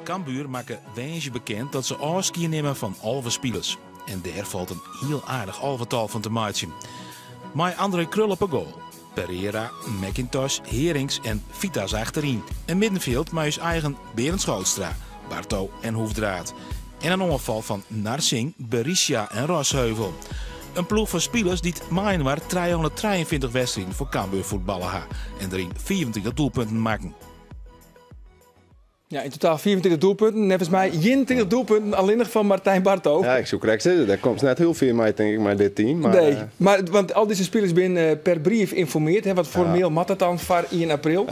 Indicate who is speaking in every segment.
Speaker 1: Cambuur makke woansdei bekend dat se ôfskie nimme fan 11 spilers. En dêr falt in hiel aardich alvetal fan te meitsjen. Mei André Krul op 'e goal, Pereira, McIntosh, Herings en Vitas achteryn. In middenfjild mei ús eigen Berend Schootstra, Barto en Hoefdraad. En in oanfal fan Narsingh, Berisha en Rosheuvel. In ploech fan spilers dy't mei-inoar 323 wedstriden foar Cambuur fuotballe ha en deryn 25 doelpunten makken.
Speaker 2: Ja, yn totaal 25 doelpunten. Neffens my 21 doelpunten allinnich fan Martijn Barto.
Speaker 3: Ja, ik soe krekt sizze, dêr komst net hiel fier mei, tink ik, mei dit team. Mar,
Speaker 2: nee, mar, want al dizze spilers binne per brief ynformearre. Hè, want formeel moat dat dan foar 1 april.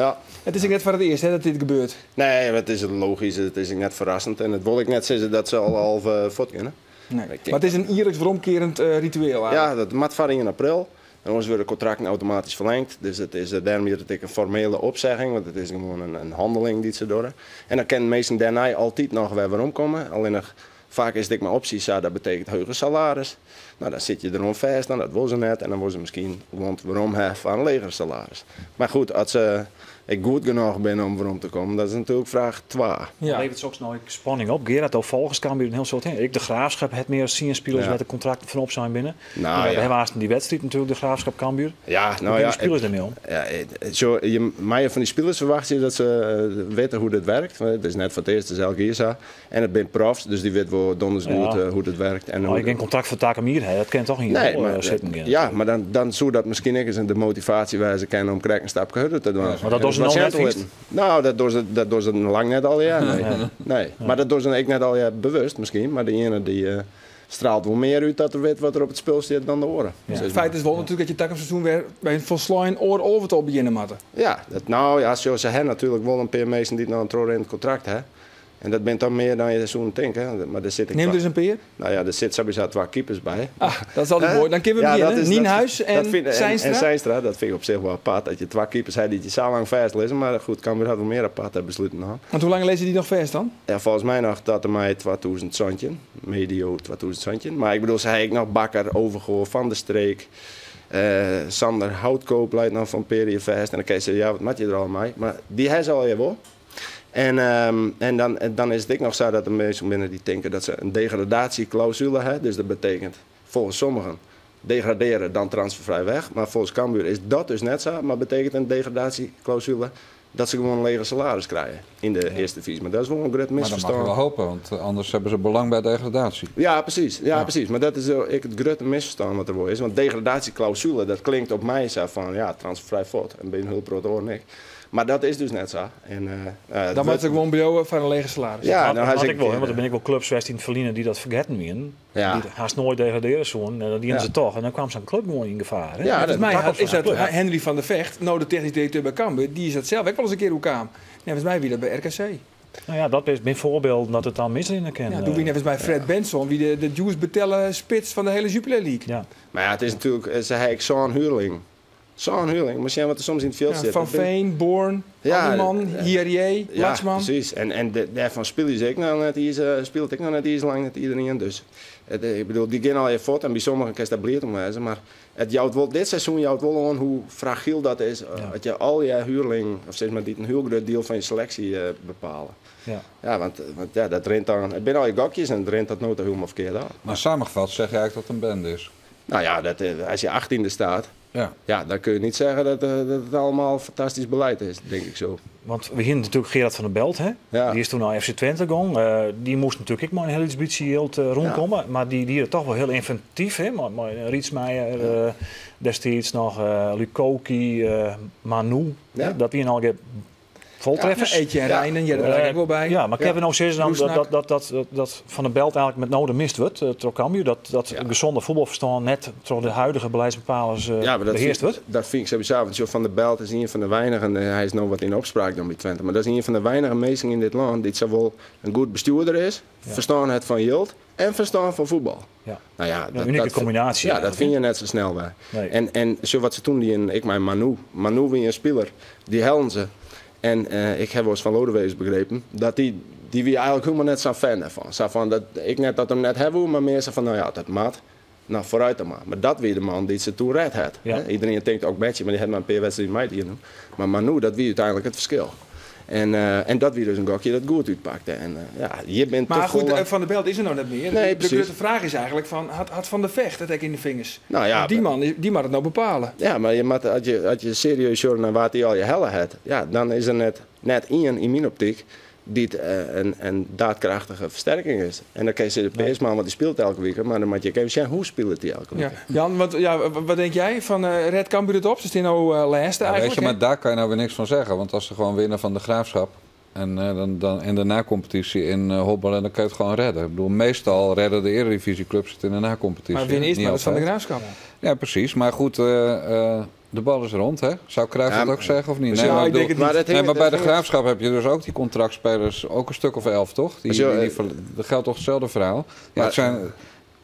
Speaker 2: It is ek net foar it earst, hè, dat dit gebeurt.
Speaker 3: Nee, it is logysk, it is ek net ferrassend. En it wol ek net sizze dat se alle 11 fuort geane.
Speaker 2: Nee. Mar it is in jierliks weromkearend ritueel eigentlik.
Speaker 3: Ja, dat moat foar 1 april. En oars wurde kontrakten automatysk ferlingd. Dus it is, dêrom hjit it ek in formele opsegging, want it is gewoan in hanneling dy't se dogge. En dan kinne minsken dêrnei altyd noch wer weromkomme. Allinnich faak is it ek mei opsjes sa, dat betekent heger salaris. No, dan sitte je deroan fêst, no, dat wolle se net. En dan wolle se miskien gewoan werom ha foar in leger salaris. Mar goed, as se ek goed genôch binne om werom te kommen, dat is natuerlik fraach twa.
Speaker 4: Leveret soks no ek spanning op? Gerard, do folgest Cambuur in hiel soad. Ek de Graafschap hat mear as 10 spilers wêr't de kontrakten fan opsein binne.
Speaker 3: Nou, ja.
Speaker 4: Dêr waard dy wedstriid natuerlik de Graafschap Cambuur.
Speaker 3: Ja, nou
Speaker 4: Hoe
Speaker 3: ja,
Speaker 4: de spilers dêrmei om?
Speaker 3: Ja, zo, je meie fan dy spilers ferwachtsje dat se witte hoe't it werkt. It is net foar it earst, it is elk jier sa. En it binne profs, dus dy witte wol donders goed hoe't it werkt. En
Speaker 4: hoe gjin kontrakt foar takom jier ha, dat kin toch yn
Speaker 3: nee, maar,
Speaker 4: sitten gean.
Speaker 3: Ja, mar dan soe dat miskien ek ris de motivaasje wêze kinne om krekt in stapke hurder te dwaan.
Speaker 4: Maar dat dogge se no net, fynst?
Speaker 3: Nou, dat dogge se lang net allegear, nee. Nee. Mar dat dogge se ek net allegear bewust miskien, mar de iene dy straalt wol mear út dat er wit wat der op it spul stiet dan de oare.
Speaker 2: Ja. It feit is wol natuerlik dat je takom seizoen wer by in folslein oar alvetal begjinne moatte.
Speaker 3: Ja, dat, nou ja, sjoch, se ha natuerlik wol in pear minsken dy't noch in trochrinnend kontrakt ha. En dat binne toch mear dan je soenen tinke. Mar der sit ek
Speaker 2: Nim dus in pear.
Speaker 3: Nou ja, der sit sawiesa twa keepers by.
Speaker 2: Ah, dat is altyd moai. Dan kinne we begjinne. Nienhuis en Zeinstra.
Speaker 3: En Zeinstra, dat fyn ik op sich wol apart. Dat je twa keepers ha dy't je sa lang fêstlizze. Mar goed, Cambuur hat wol mear aparte besluten hân.
Speaker 2: Want hoe lang lizze dy noch fêst dan?
Speaker 3: Ja, folgens my noch tot en mei 2017. Medio 2017. Mar ik bedoel, se ha ek noch Bakker, Overgoor, Van der Streek. Sander Houtkoop leit noch fan in pear jier fêst. En dan kinne je sizze, ja, wat moatte je der al mei? Mar dy ha se allegear wol. En, en dan is it ek noch sa dat der minsken binne dy't tinke dat se in degradatieklausule ha. Dus dat betekent folgens sommigen degradere dan transfervrij weg. Mar folgens Cambuur is dat dus net sa, mar betekent in degradatieklausule dat se gewoan in leger salaris krije yn de earste divyzje. Mar dat is wol in grut
Speaker 5: Mar dat
Speaker 3: misferstân.
Speaker 5: moatte we wol hope, want anders hawwe se belang by degradaasje.
Speaker 3: Ja, presys. Ja, presys. Mar dat is ek it grutte misferstân wat der wol is. Want degradatieklausule, dat klinkt op my sa fan, ja, transfervrij fuort. En by in hiel protte oaren ek. Mar dat is dus net sa. En,
Speaker 2: Dan moatte se gewoan bliuwe foar in leger salaris.
Speaker 3: Ja,
Speaker 4: Dat
Speaker 3: nou,
Speaker 4: moat
Speaker 3: hy is
Speaker 4: ek wol, want der binne ek wol klups west yn it ferline dy't dat fergetten wienen. Dy't hast noait degradearje soenen. En dat dienen se toch. En dan kwam sa'n klup gewoan yn gefaar. Hè?
Speaker 3: Ja,
Speaker 2: Neffens
Speaker 3: dat
Speaker 2: my
Speaker 4: takomst
Speaker 2: is
Speaker 4: fan
Speaker 2: dat
Speaker 4: de klup.
Speaker 2: Henry van der Vegt, no de technysk direkteur by Cambuur, dy is dat sels ek wol ris in kear oerkaam. Neffens my wie dat by RKC.
Speaker 4: Nou ja, dat binne foarbylden dat it dan misrinne kin.
Speaker 2: Ja, doe wie neffens my Fred Benson wie de djoerst betelle spits fan de hiele Jupiler League.
Speaker 3: Mar ja, it is natuerlik, se ha ek sân huurlingen. Sân huurlingen, mar sjen wat der soms yn it fjild
Speaker 2: Ja,
Speaker 3: sit.
Speaker 2: Van
Speaker 3: Dat bin-
Speaker 2: Veen, Born,
Speaker 3: Ja,
Speaker 2: Alderman, Hiariej,
Speaker 3: Ja,
Speaker 2: Laxman.
Speaker 3: presys. En dêrfan spylje se ek noch net iens, spilet ek noch net iens lang net iderien. Dus it, ik bedoel, dy gean allegear fuort en by sommigen kinst dêr bliid om wêze. Mar it jout wol, dit seizoen jout wol oan hoe fragyl dat is. As je al je huurlingen, of sis mar, dy't in hiel grut diel fan je seleksje bepale. Ja, want ja, dat rint dan, it binne allegear gokjes en it rint tot no ta hielendal ferkeard ôf.
Speaker 5: Mar samengevat zeg je eigenlijk dat it in bende is?
Speaker 3: Nou ja, dat, as je 18e staat, ja, dan kun je niet zeggen dat het allemaal fantastisch beleid is, denk ik zo.
Speaker 4: Want we hienen natuerlik Gerard van der Belt, hè? Dy is doe nei FC Twente gong. Dy moast natuerlik ek mei in hiel lyts bytsje jild rûnkomme. Mar dy die it toch wol hiel ynventyf, hè? Mei Rietsmeijer, destiids noch, Lukoki, Manu. Hè? Dat wienen allegear voltreffers.
Speaker 2: Ja, Etienne Reijnen, hearde der ek wol by.
Speaker 4: Ja, mar kinne we no sizze dan
Speaker 2: Rusnak.
Speaker 4: dat Van der Belt eigentlik met node mist wurdt troch Cambuur? Dat gezonde voetbalverstân net troch de huidige beleidsbepalers
Speaker 3: Ja, mar dat
Speaker 4: behearst
Speaker 3: fyn
Speaker 4: wurdt?
Speaker 3: Dat fyn ik sawiesa, want sjoch, Van der Belt is ien fan de weinigen, hy is no wat yn opspraak dan by Twente, mar dat is ien fan de weinige minsken yn dit lân dy't sawol in goed bestjoerder is, ferstân hat fan jild en ferstân fan fuotbal. Nou ja,
Speaker 4: Een unieke combinatie
Speaker 3: dat
Speaker 4: eigenlijk,
Speaker 3: fyn
Speaker 4: hè?
Speaker 3: je net sa snel wer.
Speaker 4: Nee.
Speaker 3: En sjoch wat se toen dienen, ek mei Manu. Manu wie in spiler, dy hellen se. En ik ha wolris fan Lodeweges begrepen dat dy wie eigentlik hielendal net sa'n fan dêrfan. Sa fan dat, ek net dat er him net ha woe, mar mear sa fan, nou ja, dat moat. Nou, foarút dan mar. Mar dat wie de man dy't se toen red hat. Hè? Iderien tinkt Ogbeche, mar dy hat mar in pear wedstriden meidien. Mar Manu, dat wie úteinlik it ferskil. En dat wie dus in gokje dat goed útpakte. En ja, je bent
Speaker 2: Maar
Speaker 3: te
Speaker 2: goed,
Speaker 3: volle-
Speaker 2: Van der Belt is er nou net mear.
Speaker 3: Nee,
Speaker 2: De
Speaker 3: precies.
Speaker 2: grote vraag is eigenlijk van, had Van der Vecht het ook in de vingers?
Speaker 3: Nou ja,
Speaker 2: Want die man, die mag het nou bepalen.
Speaker 3: Ja, maar je moet, als je serieus zoekt naar wat hij al je helle had, ja, dan is er net één in mijn optiek die het, een daadkrachtige versterking is. En dan kan je zeggen, de Peersman, want die speelt elke week, maar dan moet je even zien hoe speelt hij elke week.
Speaker 2: Ja. Jan, wat denk jij van Red Cambuur het op? Ze staan nou laatste
Speaker 5: Ja, weet
Speaker 2: eigenlijk,
Speaker 5: je,
Speaker 2: hè?
Speaker 5: maar daar kan je nou weer niks van zeggen. Want als ze gewoon winnen van de Graafschap en dan in de nacompetitie in hobbelen, dan kan je het gewoon redden. Ik bedoel, meestal redden de eredivisieclubs het in de nacompetitie.
Speaker 2: Maar winnen is
Speaker 5: Niet
Speaker 2: maar dat van de
Speaker 5: altijd.
Speaker 2: Graafschap.
Speaker 5: Ja, precies. Maar goed, de bal is rond, hè? Zou Cruijff
Speaker 3: Ja,
Speaker 5: dat ook zeggen of niet?
Speaker 2: Ja,
Speaker 5: Nee, maar
Speaker 2: ik
Speaker 5: ik
Speaker 2: denk
Speaker 5: bedoel,
Speaker 2: het niet.
Speaker 3: Maar dat
Speaker 5: nee,
Speaker 3: hing-
Speaker 5: maar bij de
Speaker 3: dat hing-
Speaker 5: Graafschap heb je dus ook die contractspelers, ook een stuk of 11, toch?
Speaker 3: Zo,
Speaker 5: Dat geldt toch hetzelfde verhaal? Ja,
Speaker 3: Maar-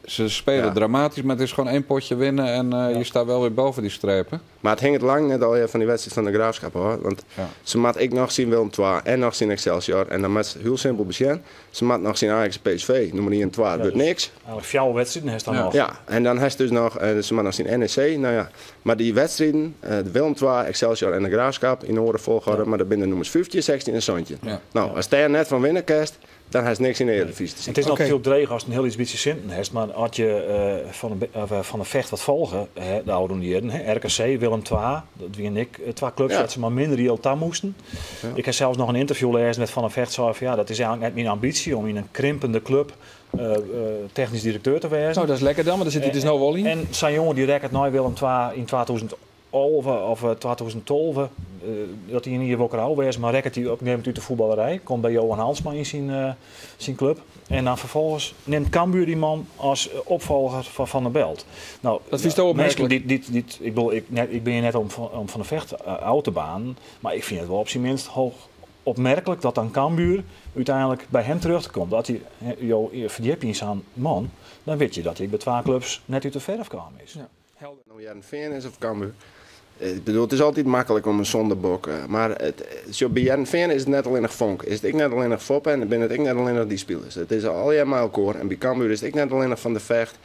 Speaker 5: ze spelen
Speaker 3: Ja.
Speaker 5: dramatisch, maar het is gewoon één potje winnen en je staat wel weer boven die strepen.
Speaker 3: Maar het hing het lang net al van die wedstrijd van de Graafschap, hoor. Want
Speaker 5: Ja.
Speaker 3: ze maat ik nog zien Willem II en nog zien Excelsior. En dan met heel simpel bezien. Ze maat nog zien Ajax PSV, noem maar niet een 2,
Speaker 4: Ja,
Speaker 3: wordt
Speaker 4: dus
Speaker 3: niks.
Speaker 4: Eigenlijk jouw wedstrijden heeft dan
Speaker 5: Ja.
Speaker 4: nog.
Speaker 3: Ja, en dan heeft dus nog, ze maat nog zien NEC, nou ja. Maar die wedstrijden, de Willem II, Excelsior en de Graafschap in orde volgorde, maar dat binnen nummers 15, 16 en Zoontje.
Speaker 5: Ja.
Speaker 3: Nou, als daar net van winnen kerst, dan heeft niks in de Eredivisie te zien.
Speaker 4: Het is natuurlijk dreig als het een heel iets beetje zinten heeft, maar als je van de vecht wat volgen, hè, de oude jaren, hè, RKC, Willem II, dat wie en ik, twee clubs dat ze maar minder reëel tam moesten. Ik heb zelfs nog een interview gelezen met Van der Vecht, zei van ja, dat is eigenlijk net mijn ambitie om in een krimpende club technisch directeur te wezen.
Speaker 2: Nou, dat is lekker dan, maar daar zit hij dus nou wel in.
Speaker 4: En zijn jongen die rekkert nooit Willem II in 2011 of 2012, dat hij in ieder geval was, maar rekkert hij op een gegeven moment uit de voetballerij. Komt bij Johan Hansma in zijn club. En dan vervolgens neemt Cambuur die man als opvolger van Van der Belt. Nou,
Speaker 2: Dat vind je toch
Speaker 4: mensen
Speaker 2: opmerkelijk?
Speaker 4: die, ik bedoel, ik ben hier net om Van de Vecht oud te baan, maar ik vind het wel op zijn minst hoog opmerkelijk dat dan Cambuur uiteindelijk bij hem terugkomt. Dat hij, hè, joh, je verdiept in zo'n man, dan weet je dat hij bij twee clubs net uit de verf kwam is.
Speaker 2: Ja. Helder.
Speaker 3: Nou, Heerenveen is of Cambuur. Ik bedoel, het is altijd makkelijk om een zondebok. Maar zo bij Heerenveen is het net alleen nog Vonk. Is het ik net alleen nog Foppe en dan ben het ik net alleen nog die spelers. Het is al jij maar elkaar. En bij Cambuur is het ik net alleen nog Van de Vecht.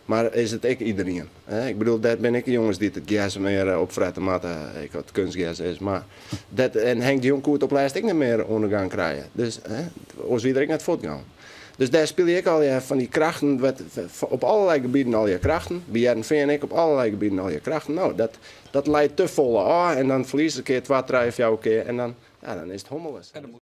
Speaker 3: Maar is het ik iedereen. Hè? Ik bedoel, dat ben ik de jongens die het gas meer opfretten, maar ik wat kunstgas is. Maar dat, en Henk de Jong koert op lijst ik niet meer ondergang krijgen. Dus, hè, als wie er ik net voortgaan. Dus daar speel ik al je van die krachten, wat, op allerlei gebieden al je krachten. Bij Heerenveen en ik op allerlei gebieden al je krachten. Nou, dat leidt te volle aan en dan verlies je een keer 2, 3, 4 keer en dan is het hommeles.